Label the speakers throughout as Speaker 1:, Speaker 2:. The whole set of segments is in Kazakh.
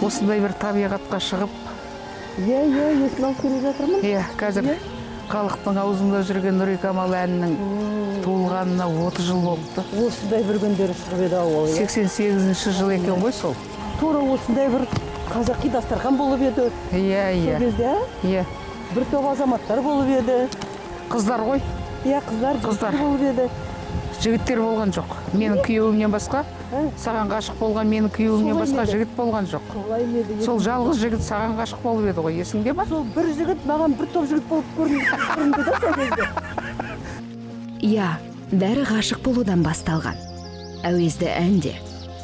Speaker 1: Осындай бір табиғатқа шығып.
Speaker 2: Иә, иә, есіме алып келе жатырмын.
Speaker 1: Иә, қазір халықтың аузында жүрген Нұрикамал әнінің туылғанына 30 жыл болыпты.
Speaker 2: Осындай бір күндері шығып еді ау ол, иә.
Speaker 1: 88-ші жыл екен ғой сол.
Speaker 2: Тура осындай бір қазақи дастархан болып еді.
Speaker 1: Иә, иә.
Speaker 2: Сол кезде, а?
Speaker 1: Иә.
Speaker 2: Бір топ азаматтар болып еді.
Speaker 1: Қыздар ғой.
Speaker 2: Иә, қыздар,
Speaker 1: Қыздар.
Speaker 2: жігіттер болып еді.
Speaker 1: Жігіттер болған жоқ. Менің күйеуімнен басқа, саған ғашық болған менің күйеуімнен
Speaker 2: Солай
Speaker 1: басқа
Speaker 2: ма еді?
Speaker 1: жігіт болған жоқ.
Speaker 2: Солай ма еді?
Speaker 1: Сол жалғыз жігіт саған ғашық болып еді ғой, есіңде ма?
Speaker 2: Сол бір жігіт маған бір топ жігіт болып көрінді да сол кезде.
Speaker 3: Иә, бәрі ғашық болудан басталған. Әуезді ән де,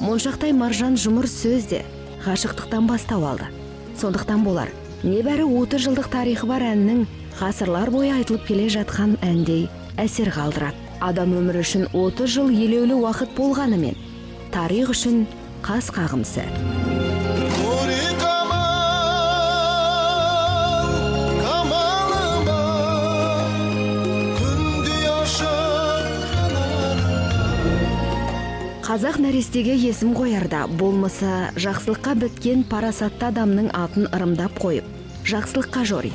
Speaker 3: моншақтай маржан жұмыр сөз де ғашықтықтан бастау алды. Сондықтан болар, небәрі 30 жылдық тарихы бар әннің ғасырлар бойы айтылып келе жатқан әндей әсер қалдырады. Адам өмірі үшін 30 жыл елеулі уақыт болғанымен, тарих үшін қас қағым сәт. Қазақ нәрестеге есім қоярда болмысы жақсылыққа біткен парасатты адамның атын ырымдап қойып, жақсылыққа жориды.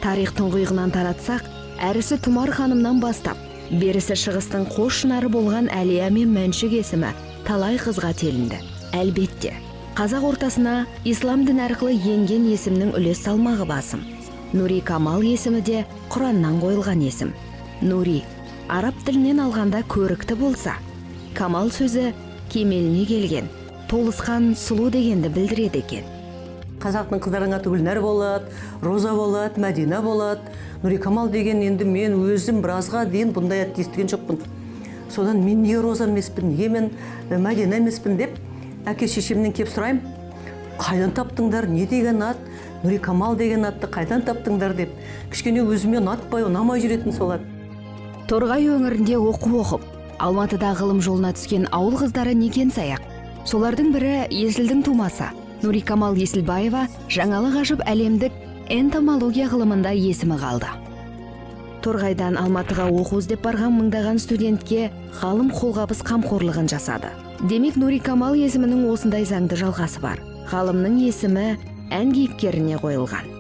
Speaker 3: Тарих тұңғиығынан таратсақ, әрісі Тұмар ханымнан бастап, берісі шығыстың қос шынары болған Әлия мен Мәншүк есімі талай қызға телінді. Әлбетте, қазақ ортасына ислам діні арқылы енген есімнің үлес салмағы басым. Нури Камал есімі де Құраннан қойылған есім. Нури, араб тілінен алғанда көрікті болса, Камал сөзі кемеліне келген, толысқан сұлу дегенді білдіреді екен.
Speaker 2: Қазақтың қыздарының аты Гүлнәр болады, Роза болады, Мәдина болады. Нури Камал деген енді мен өзім біразға дейін бұндай атты естіген жоқпын. Содан мен неге Роза емеспін, неге мен Мәдина емеспін деп әке шешемнен кеп сұраймын. Қайдан таптыңдар, не деген ат, Нури Камал деген атты қайдан таптыңдар деп. Кішкене өзіме ұнатпай, ұнамай жүретін сол ат.
Speaker 3: Торғай өңірінде оқу оқып, Алматыда ғылым жолына түскен ауыл қыздары некен саяқ. Солардың бірі Есілдің тумасы Нурикамал Есілбаева жаңалық ашып әлемдік энтомология ғылымында есімі қалды. Торғайдан Алматыға оқу іздеп барған мыңдаған студентке ғалым қолғабыс қамқорлығын жасады. Демек, Нурикамал есімінің осындай заңды жалғасы бар. Ғалымның есімі ән кейіпкеріне қойылған.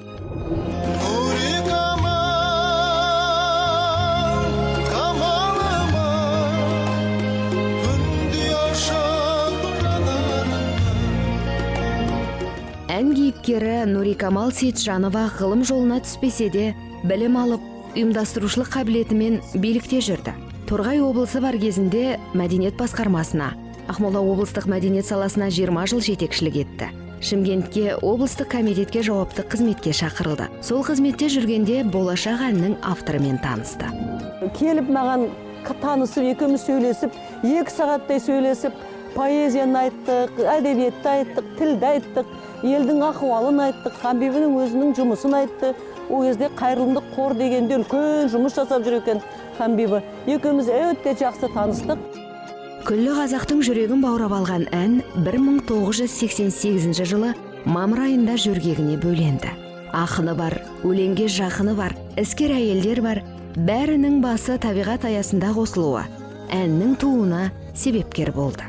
Speaker 3: Ән кейіпкері Нурикамал Сейтжанова ғылым жолына түспесе де, білім алып, ұйымдастырушылық қабілетімен билікте жүрді. Торғай облысы бар кезінде мәдениет басқармасына, Ақмола облыстық мәдениет саласына 20 жыл жетекшілік етті. Шымкентке облыстық комитетке жауапты қызметке шақырылды. Сол қызметте жүргенде болашақ әннің авторымен танысты.
Speaker 2: Келіп маған танысып, екеуміз сөйлесіп, 2 сағаттай сөйлесіп, поэзияны айттық, әдебиетті айттық, тілді айттық, елдің ахуалын айттық, Ханбибінің өзінің жұмысын айтты. Ол кезде қайырымдылық қор дегенде үлкен жұмыс жасап жүр екен Ханбибі. Екеуміз өте жақсы таныстық.
Speaker 3: Күллі қазақтың жүрегін баурап алған ән 1988 жылы мамыр айында жөргегіне бөленді. Ақыны бар, өлеңге жақыны бар, іскер әйелдер бар, бәрінің басы табиғат аясында қосылуы әннің тууына себепкер болды.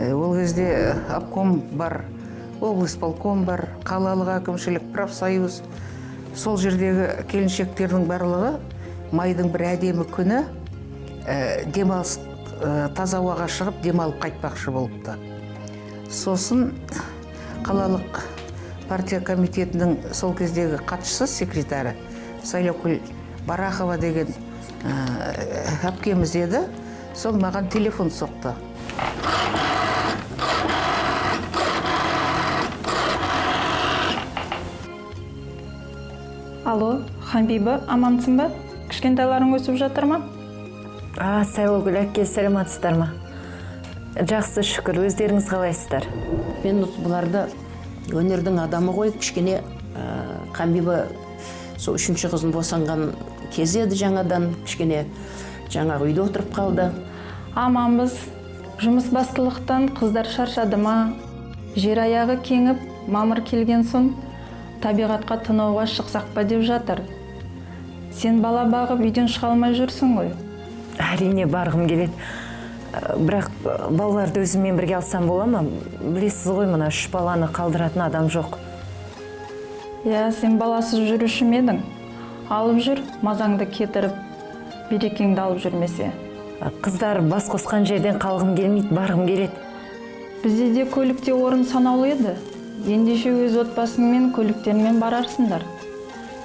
Speaker 1: Ол кезде обком бар, облисполком бар, қалалық әкімшілік, профсоюз. Сол жердегі келіншектердің барлығы майдың бір әдемі күні демалыс, таза ауаға шығып демалып қайтпақшы болыпты. Сосын қалалық партия комитетінің сол кездегі хатшысы, секретары Сайлаукүл Барахова деген әпкеміз еді. Сол маған телефон соқты.
Speaker 4: Алло, Ханбибі, амансың ба? Кішкентайларың өсіп жатыр ма?
Speaker 5: Сайлаукүл әпке, саламатсыздар ма? Жақсы, шүкір, өздеріңіз қалайсыздар?
Speaker 6: Мен бұларды өнердің адамы ғой, кішкене Ханбибі сол үшінші қызын босанған кезі еді жаңадан, кішкене жаңағы үйде отырып қалды.
Speaker 4: Аманбыз. Жұмыс бастылықтан қыздар шаршады ма? Жер аяғы кеңіп, мамыр келген соң табиғатқа тынауға шықсақ па деп жатыр. Сен бала бағып үйден шыға алмай жүрсің ғой.
Speaker 5: Әрине барғым келеді. Бірақ балаларды өзіммен бірге алсам бола ма? Білесіз ғой, мына 3 баланы қалдыратын адам жоқ.
Speaker 4: Иә, сен баласыз жүруші ме едің? Алып жүр, мазаңды кетіріп, берекеңді алып жүрмесе.
Speaker 5: Қыздар бас қосқан жерден қалғым келмейді, барғым келеді.
Speaker 4: Бізде де көлікте орын санаулы еді. Ендеше өз отбасыңмен көліктермен барарсыңдар.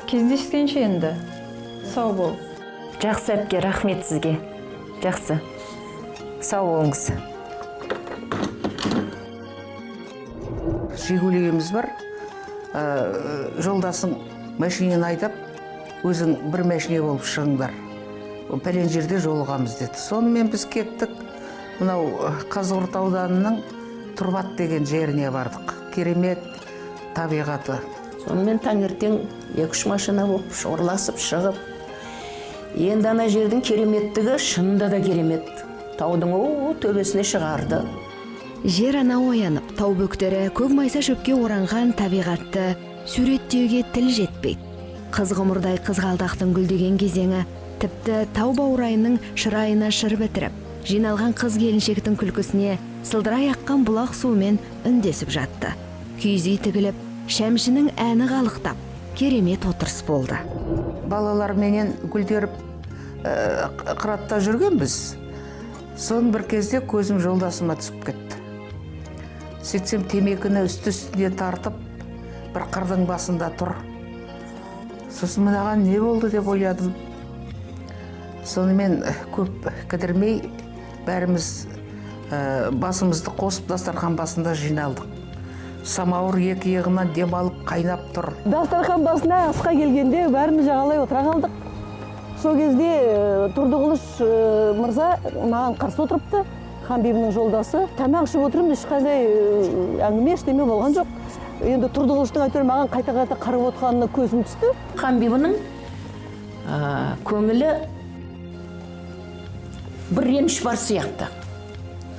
Speaker 4: Кездескенше енді. Сау бол.
Speaker 5: Жақсы әпке, рахмет сізге. Жақсы. Сау болыңыз.
Speaker 1: Жигулигіміз бар. Жолдасың машинені айдап, өзің бір машине болып шығыңдар. Пәлен жерде жолығамыз деді. Сонымен біз кеттік. Мынау Қазығұрт ауданының Тұрбат деген жеріне бардық. Керемет табиғаты.
Speaker 6: Сонымен таңертең 2-3 машина болып шорласып шығып. Енді ана жердің кереметтігі шынында да керемет. Таудың төбесіне шығарды.
Speaker 3: Жер ана оянып, тау бөктері көк майса шөпке оранған табиғатты суреттеуге тіл жетпейді. Қыз ғұмырдай қызғалдақтың гүлдеген кезеңі тіпті тау баурайының шырайына шыр бітіріп, жиналған қыз келіншектің күлкісіне сылдырай аққан бұлақ суымен үндесіп жатты. Киіз үй тігіліп, шәмшінің әні қалықтап, керемет отырыс болды.
Speaker 1: Балаларменен гүлдеріп қыратта жүргенбіз. Соны бір кезде көзім жолдасыма түсіп кетті. Сөйтсем темекіні үсті-үстіне тартып, бір қырдың басында тұр. Сосын мынаған не болды деп ойладым. Сонымен көп кідірмей бәріміз басымызды қосып дастархан басында жиналдық. Самауыр екі иығынан дем алып қайнап тұр.
Speaker 2: Дастархан басына асқа келгенде бәріміз жағалай отыра қалдық. Сол кезде Тұрдықылыш мырза маған қарсы отырыпты, Ханбибінің жолдасы. Тамақ ішіп отырмыз, ешқандай әңгіме ештеме болған жоқ. Енді Тұрдықылыштың әйтеуір маған қайта-қайта қарап отырғанына көзім түсті.
Speaker 6: Ханбибінің көңілі бір реніш бар сияқты.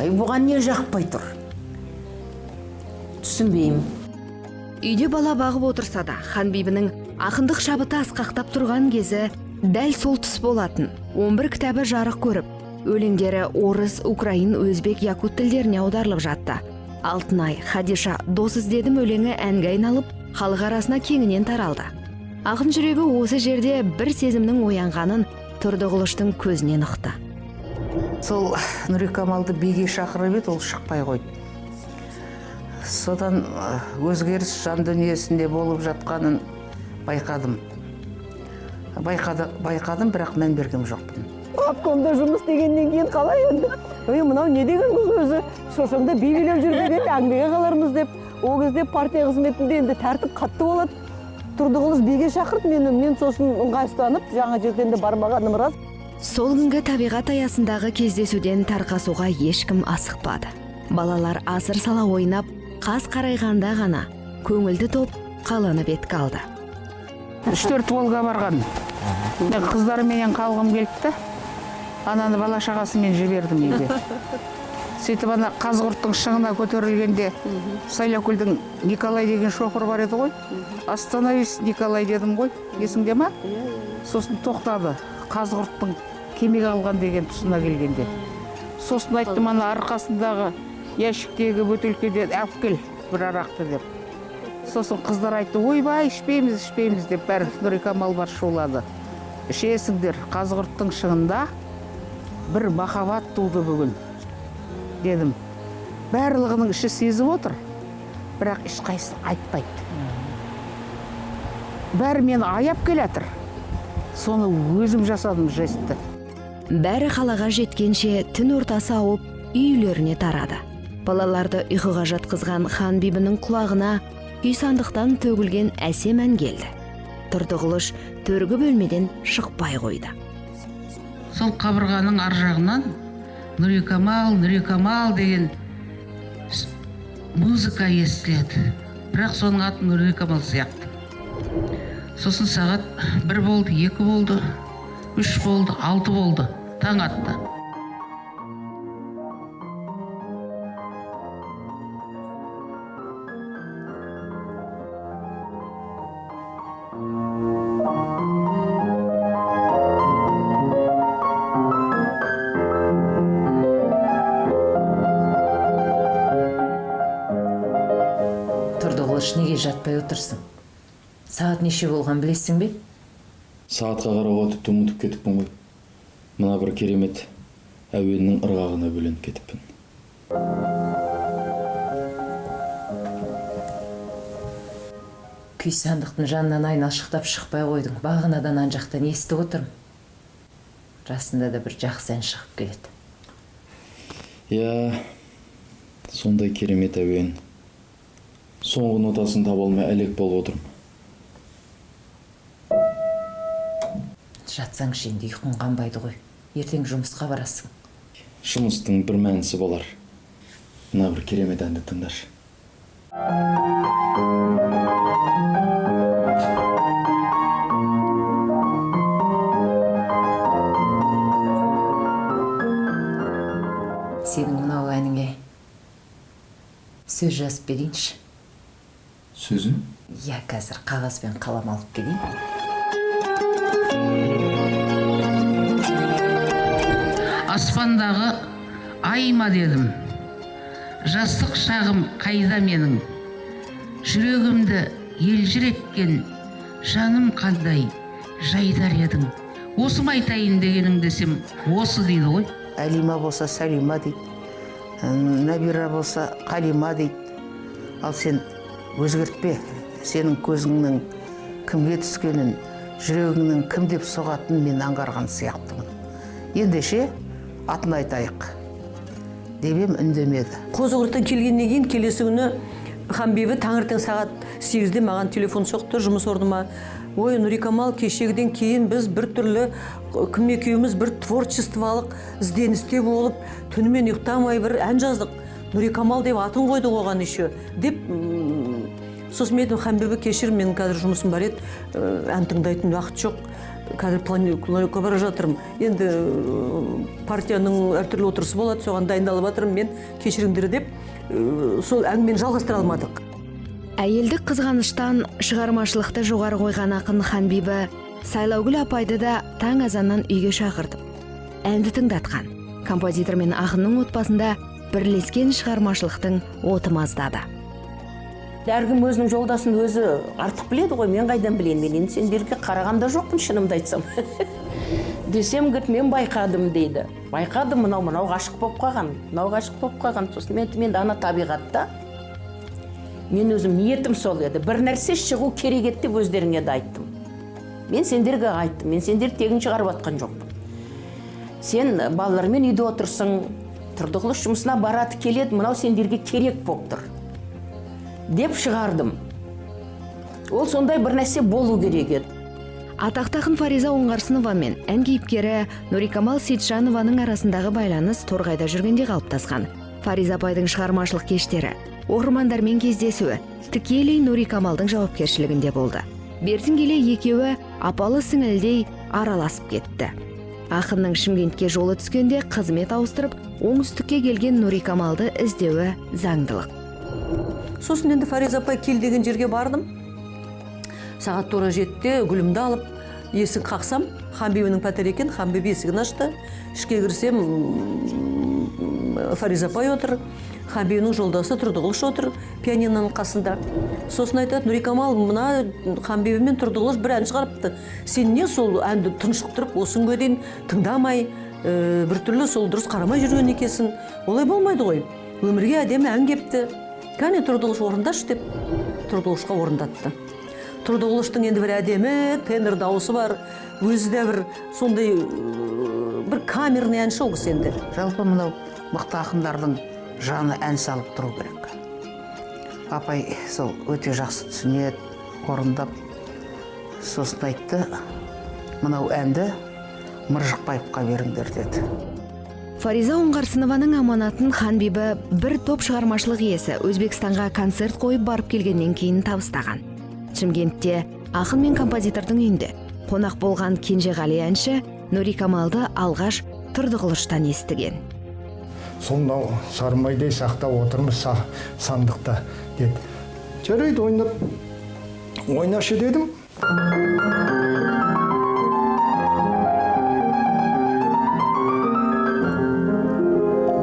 Speaker 6: Ай, бұған не жақпай тұр? Түсінбеймін.
Speaker 3: Үйде бала бағып отырса да, Ханбибінің ақындық шабыты асқақтап тұрған кезі дәл сол тұс болатын. 11 кітабы жарық көріп, өлеңдері орыс, украин, өзбек, якут тілдеріне аударылып жатты. Алтынай, Хадиша, дос іздедім өлеңі әнге айналып, халық арасына кеңінен таралды. Ақын жүрегі осы жерде бір сезімнің оянғанын Тұрдықылыштың көзінен ұқты.
Speaker 1: Сол Нұрикамалды биге шақырып еді, ол шықпай қойды. Содан өзгеріс жан дүниесінде болып жатқанын байқадым. Байқадым, бірақ мән берген жоқпын.
Speaker 2: Обкомда жұмыс дегеннен кейін қалай енді? Ой, мынау не деген қыз өзі? Шошаңда би билеп жүр деген әңгімеге қалармыз деп. Ол кезде партия қызметінде енді тәртіп қатты болады. Тұрдықылыш биге шақырды мені, мен сосын ыңғайсызданып, жаңа жерден де бармағаным рас.
Speaker 3: Сол күнгі табиғат аясындағы кездесуден тарқасуға ешкім асықпады. Балалар асыр сала ойнап, қас қарайғанда ғана көңілді топ қаланы бетке алды.
Speaker 1: 3-4 Волга барған. Мен қыздарыменен қалғым келді. Ананы бала шағасымен жібердім үйге. Сөйтіп ана Қазығұрттың шыңына көтерілгенде Сайлаукөлдің Николай деген шофер бар еді ғой. Остановись, Николай дедім ғой. Есіңде ма? Сосын тоқтады. Қазығұрттың кемеге алған деген тұсына келгенде. Сосын айттым, ана арқасындағы ящиктегі бөтелкеден алып кел бір арақты деп. Сосын қыздар айтты, ойбай, ішпейміз, ішпейміз деп бәрі Нұрикамал бар шулады. Ішесіңдер, Қазығұрттың шыңында бір махаббат туды бүгін, дедім. Барлығының іші сезіп отыр, бірақ ешқайсысы айтпайды. Бәрі мені аяп келатыр. Соны өзім жасадым жестті.
Speaker 3: Бәрі қалаға жеткенше түн ортасы ауып, үйлеріне тарады. Балаларды ұйқыға жатқызған Ханбибінің құлағына үй сандықтан төгілген әсем ән келді. Тұрдықылыш төргі бөлмеден шықпай қойды.
Speaker 1: Сол қабырғаның ар жағынан Нұрикамал, Нұрикамал деген музыка естіледі. Бірақ соның аты Нұрикамал сияқты. Сосын сағат 1 болды, 2 болды, 3 болды, 6 болды. Таң атты.
Speaker 5: Тұрдықылыш, неге жатпай отырсың? Сағат неше болған білесің бе?
Speaker 7: Сағатқа қарауға тіпті ұмытып кетіппін ғой. Мына бір керемет әуеннің ырғағына бөленіп кетіппін.
Speaker 5: Күй сандықтың жанынан айналшықтап шықпай қойдың. Бағанадан ан жақтан естіп отырмын. Расында да бір жақсы ән шығып келеді.
Speaker 7: Иә, сондай керемет әуен. Соңғы нотасын таба алмай әлек болып отырмын.
Speaker 5: Жатсаңшы енді, ұйқың қанбайды ғой. Ертең жұмысқа барасың.
Speaker 7: Жұмыстың бір мәнісі болар. Мына бір керемет әнді тыңдашы.
Speaker 5: Сенің мынау әніңе сөз жазып берейінші.
Speaker 7: Сөзін?
Speaker 5: Иә, қазір қағаз бен қалам алып келейін.
Speaker 1: Аспандағы ай ма дедім, жастық шағым қайда менің, жүрегімді елжіреткен жаным қандай жайдар едің. Осы ма айтайын дегенің десем, осы дейді ғой. Әлима болса Сәлима дейді, Нәбира болса Қалима дейді. Ал сен өзгертпе, сенің көзіңнің кімге түскенін, жүрегіңнің кім деп соғатынын мен аңғарған сияқтымын. Ендеше атын айтайық деп ем, үндемеді.
Speaker 2: Қозықұрттан келгеннен кейін келесі күні Ханбибі таңертең сағат 8-де маған телефон соқты жұмыс орныма. Ой, Нұрикамал, кешегіден кейін біз бір түрлі кім екеуміз бір творчестволық ізденісте болып, түнімен ұйықтамай бір ән жаздық. Нұрикамал деп атын қойдық оған еще деп. Сосын мен айттым, Ханбибі, кешір, менің қазір жұмысым бар еді, ән тыңдайтын уақыт жоқ. Қазір планеркаға бара жатырмын. Енді партияның әртүрлі отырысы болады, соған дайындалып жатырмын, мен кешіріңдер деп, сол әңгімені жалғастыра алмадық.
Speaker 3: Әйелдік қызғаныштан шығармашылықты жоғары қойған ақын Ханбибі Сайлаугүл апайды да таң азаннан үйге шақыртып, әнді тыңдатқан. Композитор мен ақынның отбасында бірлескен шығармашылықтың оты маздады.
Speaker 6: Әркім өзінің жолдасын өзі артық біледі ғой, мен қайдан білейін, мен енді сендерге қараған да жоқпын, шынымды айтсам. Десем, говорит, мен байқадым дейді. Байқадым, мынау ғашық болып қалған, мынау ғашық болып қалған. Сосын мен айттым, енді ана табиғатта мен өзім ниетім сол еді, бір нәрсе шығу керек еді деп өздеріңе де айттым. Мен сендерге айттым, мен сендерді тегін шығарып атқан жоқпын. Сен балалармен үйде отырсың, Тұрдықылыш жұмысына барады, келеді, мынау сендерге керек болып тұр деп шығардым. Ол сондай бір нәрсе болу керек еді.
Speaker 3: Атақты ақын Фариза Оңғарсынова мен ән кейіпкері Нұрикамал Сейтжанованың арасындағы байланыс Торғайда жүргенде қалыптасқан. Фариза апайдың шығармашылық кештері, оқырмандармен кездесуі тікелей Нұрикамалдың жауапкершілігінде болды. Бертін келе екеуі апалы сіңілдей араласып кетті. Ақынның Шымкентке жолы түскенде қызмет ауыстырып, оңтүстікке келген Нұрикамалды іздеуі заңдылық.
Speaker 2: Сосын енді Фариза апай кел деген жерге бардым. Сағат тура 7-те гүлімді алып, есік қақсам, Ханбибінің пәтері екен, Ханбибі есігін ашты. Ішке кірсем, Фариза апай отыр, Ханбибінің жолдасы Тұрдықылыш отыр пианиноның қасында. Сосын айтады, Нұрикамал, мына Ханбибі мен Тұрдықылыш бір ән шығарыпты. Сен не сол әнді тұншықтырып, осы күнге дейін тыңдамай, біртүрлі сол дұрыс қарамай жүрген екенсің. Олай болмайды ғой. Өмірге әдемі ән кепті. Кәне Тұрдықылыш орындашы деп Тұрдықылышқа орындатты. Тұрдықылыштың енді бір әдемі тенор дауысы бар, өзі де бір сондай бір камерный әнші ол кісі енді.
Speaker 1: Жалпы мынау мықты ақындардың жаны ән салып тұру керек. Апай сол өте жақсы түсінеді, орындап. Сосын айтты, мынау әнді Мыржықпаевқа беріңдер деді.
Speaker 3: Фариза Оңғарсынованың аманатын Ханбибі бір топ шығармашылық иесі Өзбекстанға концерт қойып барып келгеннен кейін табыстаған. Шымкентте ақын мен композитордың үйінде қонақ болған Кенжеғали әнші Нұрикамалды алғаш Тұрдықылыштан естіген.
Speaker 8: Сол мынау сарымайдай сақтап отырмыз сандықта деді. Жарайды, ойнап, ойнашы дедім.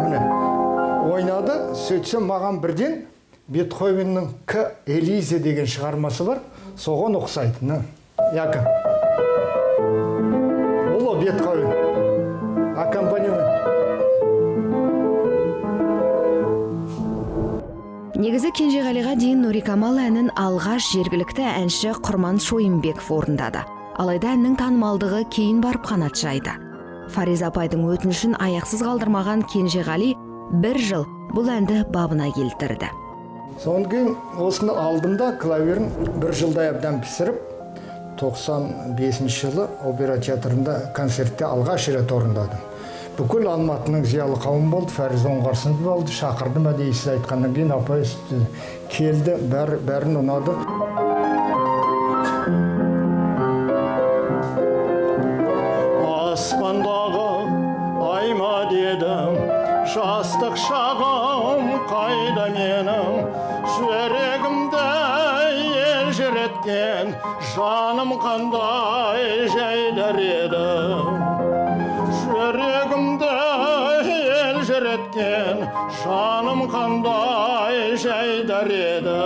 Speaker 8: Міне, ойнады, сөйтсем маған бірден Бетховеннің «К Элизе» деген шығармасы бар, соған ұқсайды. Мына, які. Бұл Бетховен. Аккомпанемент.
Speaker 3: Негізі Кенжеғалиға дейін Нурикамал әнін алғаш жергілікті әнші Құрман Шойынбеков орындады. Алайда әннің танымалдығы кейін барып қанат жайды. Фариза апайдың өтінішін аяқсыз қалдырмаған Кенжеғали бір жыл бұл әнді бабына келтірді.
Speaker 8: Содан кейін осыны алдым да, клаверін бір жылдай әбден пісіріп, 95 жылы опера театрында концертте алғаш рет орындадым. Бүкіл Алматының зиялы қауым болды, Фариза Оңғарсынова болды, шақырдым әдейі сіз айтқаннан кейін апай келді, бәрін ұнады. Аспандағы айма дедім, жастық шағым қайда менің, жүрегімді елжіреткен, жаным қандай жайлар еді. Жүрегімді елжіреткен, жаным қандай жайдар еді.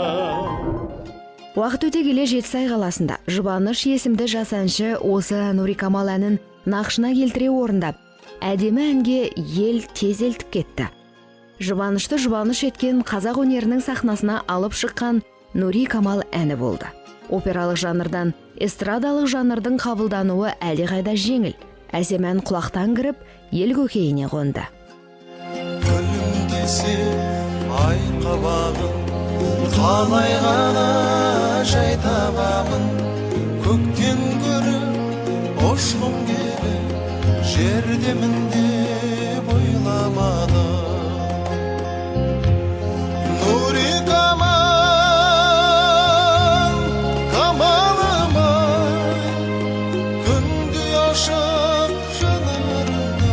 Speaker 3: Уақыт өте келе Жетісай қаласында Жұбаныш есімді жас әнші осы Нурикамал әнін нақышына келтіре орындап, әдемі әнге ел тез елтіп кетті. Жұбанышты жұбаныш еткен қазақ өнерінің сахнасына алып шыққан Нурикамал әні болды. Опералық жанрдан эстрадалық жанрдың қабылдануы әлдеқайда жеңіл. Әсем ән құлақтан кіріп, ел көкейіне қонды.
Speaker 9: Күлімдесе ай қабағың, қалай ғана жай табамын, көктен көріп ұшқым келіп, жердемін деп ойламадым. Нурикамал, Камалым-ай, күндей ашық жанарыңдай.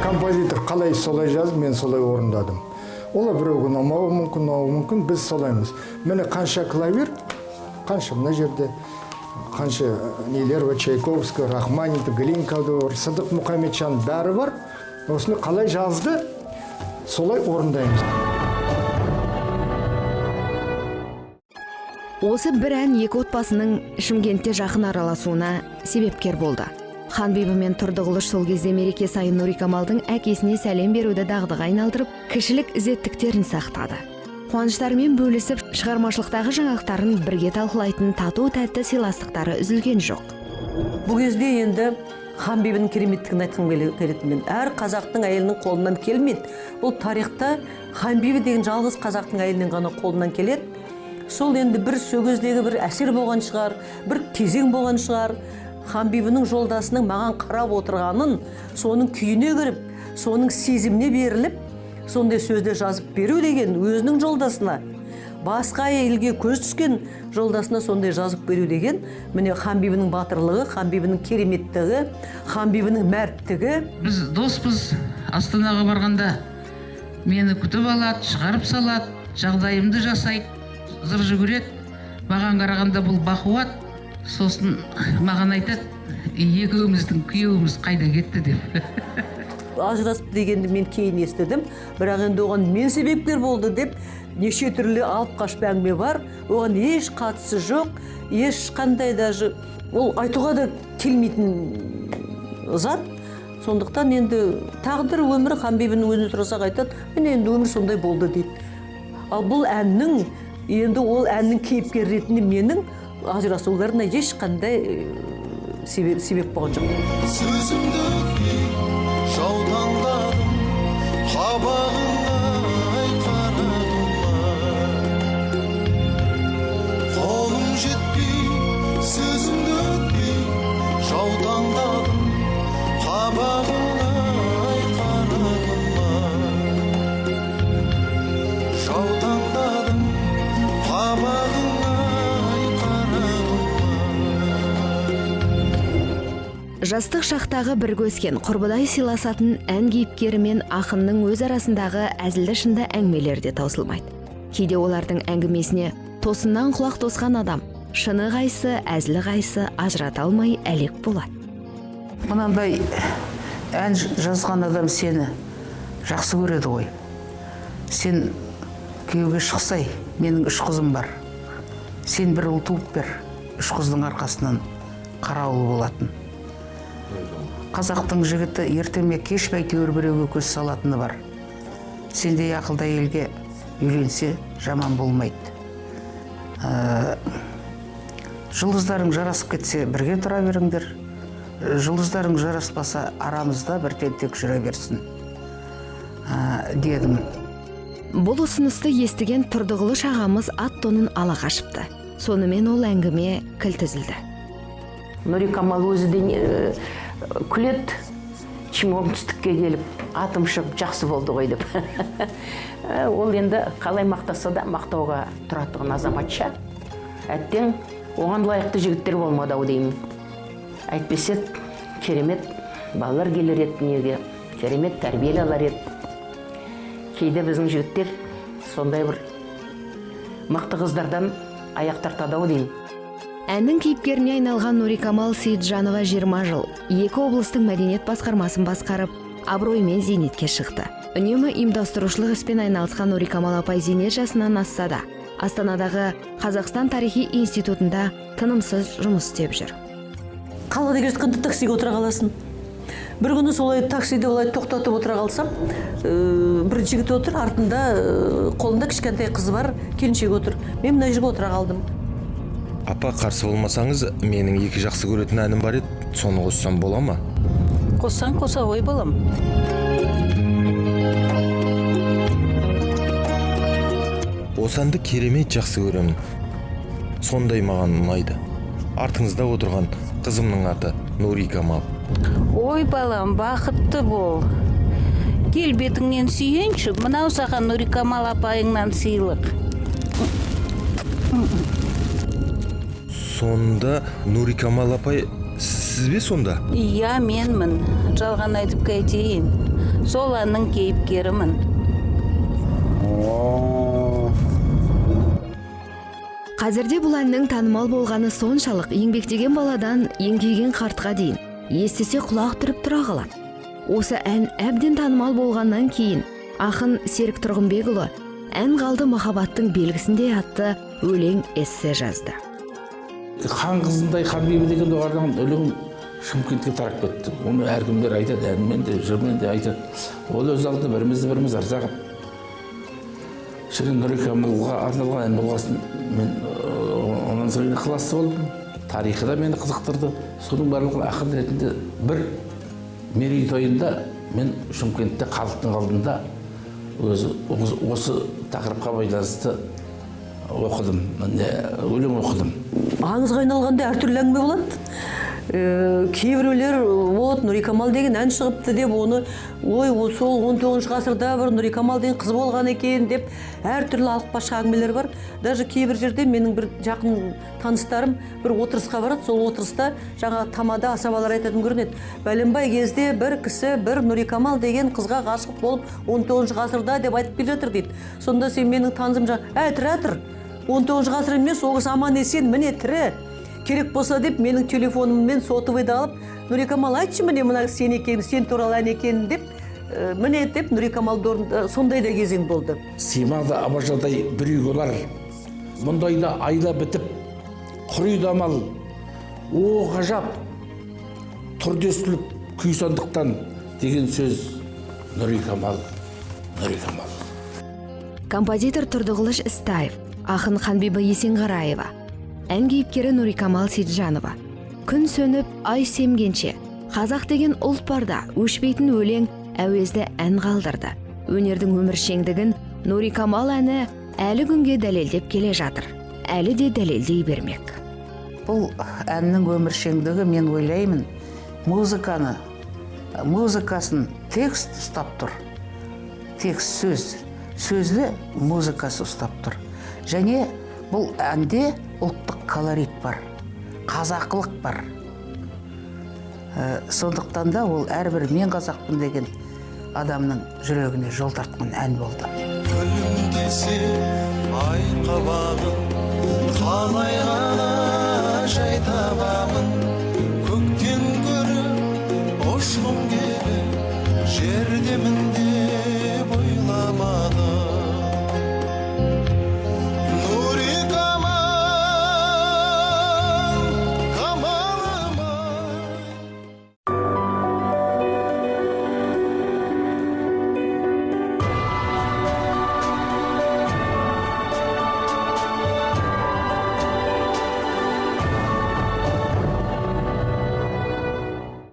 Speaker 8: Композитор қалай солай жазып, мен солай орындадым. Олар біреуге ұнамауы мүмкін, ұнауы мүмкін, біз солаймыз. Міне қанша клавир, қанша мына жерде, қанша нелер бар, Чайковский, Рахманинов, Глинка бар, Сыдық Мұхамеджан, бәрі бар. Осыны қалай жазды, солай орындаймыз.
Speaker 3: Осы бір ән екі отбасының Шымкентте жақын араласуына себепкер болды. Ханбибі мен Тұрдығылыш сол кезде мереке сайын Нурикамалдың әкесіне сәлем беруді дағдыға айналдырып, кішілік ізеттіктерін сақтады. Қуаныштарымен бөлісіп, шығармашылықтағы жаңалықтарын бірге талқылайтын тату тәтті сыйластықтары үзілген жоқ.
Speaker 2: Бұл кезде енді Ханбибінің кереметтігін айтқым келеді мен. Әр қазақтың әйелінің қолынан келмейді. Бұл тарихта Ханбибі деген жалғыз қазақтың әйелінің ғана қолынан келеді. Сол енді бір сол кездегі бір әсер болған шығар, бір кезең болған шығар. Ханбибінің жолдасының маған қарап отырғанын, соның күйіне кіріп, соның сезіміне беріліп, сондай сөзді жазып беру деген өзінің жолдасына, басқа әйелге көз түскен жолдасына сондай жазып беру деген, міне Ханбибінің батырлығы, Ханбибінің кереметтігі, Ханбибінің мәрттігі.
Speaker 1: Біз доспыз, Астанаға барғанда мені күтіп алады, шығарып салады, жағдайымды жасайды, зыр жүгіреді. Маған қарағанда бұл бақуат. Сосын маған айтады, екеуміздің күйеуіміз қайда кетті деп.
Speaker 2: Ажырасып дегенді мен кейін естідім, бірақ енді оған мен себепкер болды деп неше түрлі алып қашпа әңгіме бар. Оған еш қатысы жоқ, ешқандай даже ол айтуға да келмейтін зат. Сондықтан енді тағдыр өмірі Ханбибінің өзіне сұрасақ айтады, міне енді өмір сондай болды дейді. Ал бұл әннің, енді ол әннің кейіпкері ретінде менің ажырасуларына ешқандай себеп болған жоқ.
Speaker 9: Сөзімді жаутаңдадым, қабағыңай қарағым-ай. Қолым жетпей, сөзімді өтпей, жаутаңдадым, қабағыңай қарағым-ай. Жаутаңдадым, қабағыңай қарағым-ай.
Speaker 3: Жастық шақтағы бірге өскен құрбыдай сыйласатын ән кейіпкері мен ақынның өз арасындағы әзілді шынды әңгімелері де таусылмайды. Кейде олардың әңгімесіне тосыннан құлақ тосқан адам шыны қайсы, әзілі қайсы ажырата алмай әлек болады.
Speaker 1: Мынандай ән жазған адам сені жақсы көреді ғой. Сен Күйеуге шықсай, менің 3 қызым бар. Сен бір ұл туып бер, 3 қыздың арқасынан қарауыл болатын. Қазақтың жігіті ерте ме кеш пе әйтеуір біреуге көз салатыны бар. Сендей ақылды әйелге үйленсе жаман болмайды. Жұлдыздарың жарасып кетсе бірге тұра беріңдер. Жұлдыздарың жараспаса арамызда бір тентек жүре берсін, дедім.
Speaker 3: Бұл ұсынысты естіген Тұрдығылыш ағамыз ат тонын ала қашыпты. Сонымен ол әңгіме кілт үзілді.
Speaker 6: Нұрикамал өзі де күледі, чим оңтүстікке келіп, атым шығып жақсы болды ғой деп. Ол енді қалай мақтаса да мақтауға тұратұғын азаматша. Әттең оған лайықты жігіттер болмады ау деймін. Әйтпесе керемет балалар келер еді дүниеге, керемет тәрбиелі алар еді. Кейде біздің жігіттер сондай бір мықты қыздардан аяқ тартады ау деймін.
Speaker 3: Әннің кейіпкеріне айналған Нұрикамал Сейітжанова 20 жыл екі облыстың мәдениет басқармасын басқарып, абыроймен зейнетке шықты. Үнемі ұйымдастырушылық іспен айналысқан Нұрикамал апай зейнет жасынан асса да, Астанадағы Қазақстан тарихи институтында тынымсыз жұмыс істеп жүр.
Speaker 2: Қалада келе жатқанда таксиге отыра қаласың. Бір күні солай таксиде олай тоқтатып отыра қалсам, бір жігіт отыр, артында қолында кішкентай қызы бар, келіншек отыр. Мен мына жерге отыра қалдым.
Speaker 10: Апа, қарсы болмасаңыз, менің екі жақсы көретін әнім бар еді, соны қоссам бола ма?
Speaker 11: Қоссаң қоса ғой балам.
Speaker 10: Осы әнді керемет жақсы көремін. Сондай маған ұнайды. Артыңызда отырған қызымның аты Нұрикамал.
Speaker 11: Ой балам, бақытты бол. Кел бетіңнен сүйенші, мынау саған Нұрикамал апайыңнан сыйлық.
Speaker 10: Сонда Нұрикамал апай сіз бе сонда?
Speaker 11: Иә, менмін. Жалған айтып қайтейін. Сол әннің кейіпкерімін.
Speaker 3: Қазірде бұл әннің танымал болғаны соншалық, еңбектеген баладан еңкейген қартқа дейін естісе құлақ түріп тұра қалады. Осы ән әбден танымал болғаннан кейін ақын Серік Тұрғынбекұлы «Ән қалды махаббаттың белгісінде» атты өлең эссе жазды.
Speaker 12: Хан қызындай Ханбибі деген доғардан өлең Шымкентке тарап кетті. Оны әркімдер айтады, әнмен де, жырмен де айтады. Ол өз алдына бірімізді біріміз ырза қылып, Шірін Нұрикамалға арналған ән болғасын мен онан соң ықыласты болдым. Тарихы да мені қызықтырды. Соның барлығын ақын ретінде бір мерейтойында мен Шымкентте халықтың алдында өзі осы тақырыпқа байланысты оқыдым, өлең оқыдым.
Speaker 2: Аңызға айналғанда әртүрлі әңгіме болады. Кейбіреулер вот Нұрикамал деген ән шығыпты деп оны, ой, сол 19 ғасырда бір Нұрикамал деген қыз болған екен деп әртүрлі алып-қашпа әңгімелер бар. Даже кейбір жерде менің бір жақын таныстарым бір отырысқа барады, сол отырыста жаңа тамада асабалар айтатын көрінеді. Бәленбай кезде бір кісі бір Нұрикамал деген қызға ғашық болып 19 ғасырда деп айтып келе жатыр дейді. Сонда сен менің танысым жаңа, әй, тірі тұр. 19 ғасыр емес, ол кісі аман есен, міне тірі. Керек болса деп менің телефоныммен сотовыйды алып, Нұрикамал айтшы міне мына сен екен, сен туралы ән екен деп, міне деп Нұрикамал сондай да кезең болды.
Speaker 12: Сыймады абажадай бір үйге олар, мұндайда айла бітіп, құриды амал, о ғажап, түрдесіліп күй сандықтан деген сөз Нұрикамал, Нұрикамал.
Speaker 3: Композитор Тұрдығылыш Істаев, ақын Ханбибі Есенғараева, ән кейіпкері Нұрикамал Сейітжанова. Күн сөніп, ай семгенше, қазақ деген ұлт барда өшпейтін өлең әуезді ән қалдырды. Өнердің өміршеңдігін Нұрикамал әні әлі күнге дәлелдеп келе жатыр. Әлі де дәлелдей бермек.
Speaker 1: Бұл әннің өміршеңдігі, мен ойлаймын, музыкасын текст ұстап тұр. Текст сөз, сөзді музыкасы ұстап тұр. Және бұл әнде ұлттық колорит бар, қазақылық бар. Сондықтан да ол әрбір мен қазақпын деген адамның жүрегіне жол тартқан ән болды.
Speaker 9: Күлімдесе ай қабағың, қалай ғана жай табамын.